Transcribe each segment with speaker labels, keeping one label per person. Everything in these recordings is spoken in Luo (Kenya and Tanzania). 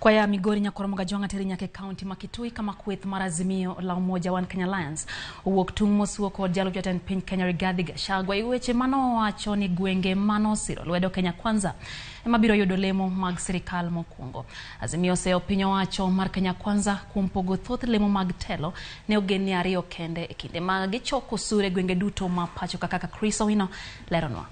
Speaker 1: Kwaya Migori Nyakoromo Gajwang' ateri nyaka e kaunti ma Kitui kama kweth mar Azimio la Umoja One Kenya Alliance owuok tung' mosuo kod jalup jatend piny Kenya Rigathi Gachagua e weche manowacho ni gwenge manosiro lwedo Kenya Kwanza ema biro yudo lemo mag sirikal mokwongo. Azimio oseyo piny owacho mar Kenya Kwanza kuom pogo thoth lemo mag telo ne ogendni ariyo kende e kinde ma gichoko osuru e gwenge duto ma pacho ka kaka Chris Owino leronwa.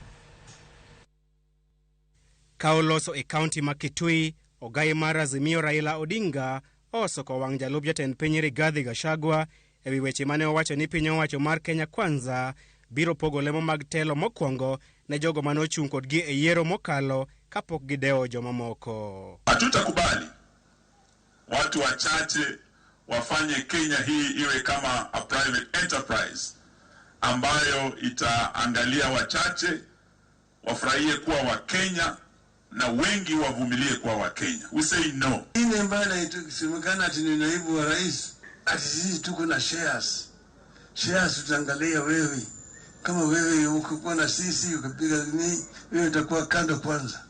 Speaker 2: Ka oloso e kaunti ma Kitui, ogai mar Azimio Raila Odinga osoko wang' jalup jatend piny Rigathi Gachagua e wi weche mane owacho ni piny owacho mar Kenya Kwanza biro pogo lemo mag telo mokwongo ne jogo mane ochung' kodgi e yiero mokalo kapok gidewo jomamoko.
Speaker 3: Hatutakubali watu wachache wafanye Kenya hii iwe kama a private enterprise ambayo itaangalia wachache wafurahie kuwa Wakenya na wengi wavumilie kuwa Wakenya. We say no.
Speaker 4: Ile ambayo inasemekana ati ni naibu wa rais, ati sisi tuko na shares. Shares tutaangalia wewe, kama wewe ukikuwa na sisi ukipiga ni wewe utakuwa kando kwanza,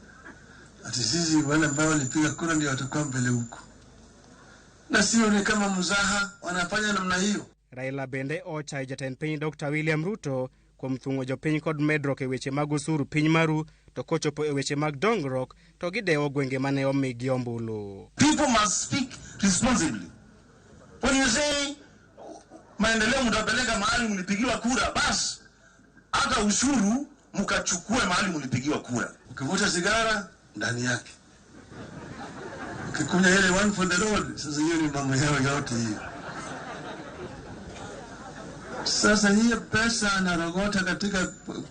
Speaker 4: ati sisi wale ambao walipiga kura ndio watakuwa mbele huko, na sio ni kama mzaha wanafanya namna hiyo.
Speaker 2: Raila bende ochayo jatend piny Dr. William Ruto kuom thung'o jopiny kod medruok e weche mag osuru piny maru to kochopo e weche mag dongruok to gidewo gwenge mane omigi ombulu.
Speaker 5: People must speak responsibly. When you say maendeleo mtapeleka mahali mlipigiwa kura, basi hata ushuru mkachukue mahali mlipigiwa kura.
Speaker 4: Ukivuta sigara ndani yake, ukikunywa ile one for the road, sasa hiyo ni mambo yao yote hiyo. Sasa hiyo pesa anarogota katika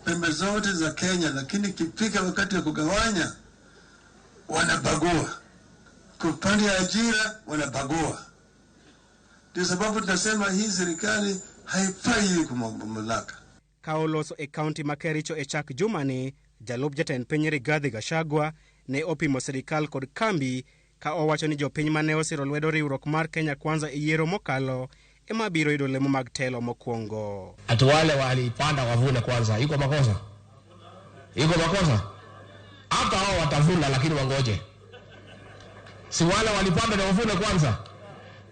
Speaker 4: pembe zote za Kenya, lakini ikifika wakati wa kugawanya wanabagua. Kwa upande ya ajira wanabagua. Ndio sababu tunasema hii serikali haifai kwa mamlaka.
Speaker 2: Ka oloso e kaunti ma Kericho e chak jumani, jalup jatend piny Rigathi Gachagua ne opimo sirikal kod kambi ka owacho ni jopiny mane osiro lwedo riwruok mar Kenya Kwanza e yiero mokalo ema biro yudo lemo mag telo mokwongo.
Speaker 6: Ati wale walipanda wavune kwanza, iko makosa? Iko makosa? Hata hao watavuna, lakini wangoje. Si wale walipanda na wavune kwanza?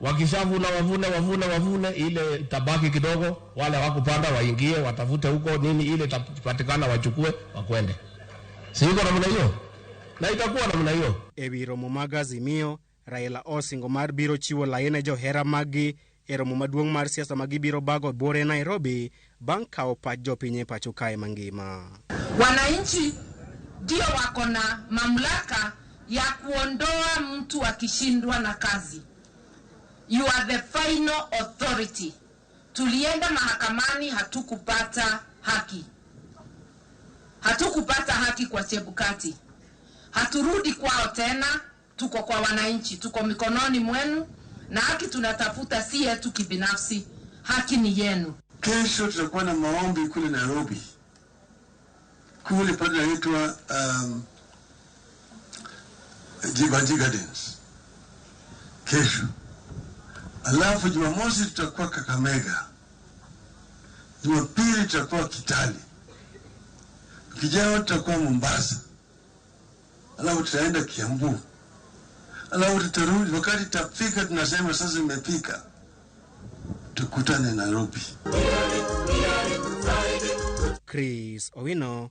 Speaker 6: Wakishavuna wavune wavune wavune, ile tabaki kidogo, wale hawakupanda waingie watafute huko nini, ile itapatikana wachukue wakwende. Si iko namna hiyo? Na itakuwa namna hiyo.
Speaker 2: E wi romo mag Azimio, Raila osingo mar biro chiwo lai ne johera maggi e romo maduong' mar siasa ma gibiro bago buore Nairobi bang' kawo pach jopiny e pacho kae mangima.
Speaker 7: Wananchi ndio wako na mamlaka ya kuondoa mtu akishindwa na kazi. You are the final authority. Tulienda mahakamani, hatukupata haki, hatukupata haki kwa Chebukati. Haturudi kwao tena, tuko kwa wananchi, tuko mikononi mwenu, na haki tunatafuta si yetu kibinafsi, haki ni yenu.
Speaker 4: Kesho tutakuwa na maombi kule Nairobi, kule pale inaitwa Jivanjee Gardens kesho. Alafu Jumamosi tutakuwa Kakamega, Jumapili tutakuwa Kitale, kijao tutakuwa Mombasa, alafu tutaenda Kiambu, alafu tutarudi. Wakati tutafika, tunasema sasa imefika, tukutane Nairobi.
Speaker 2: Chris Owino,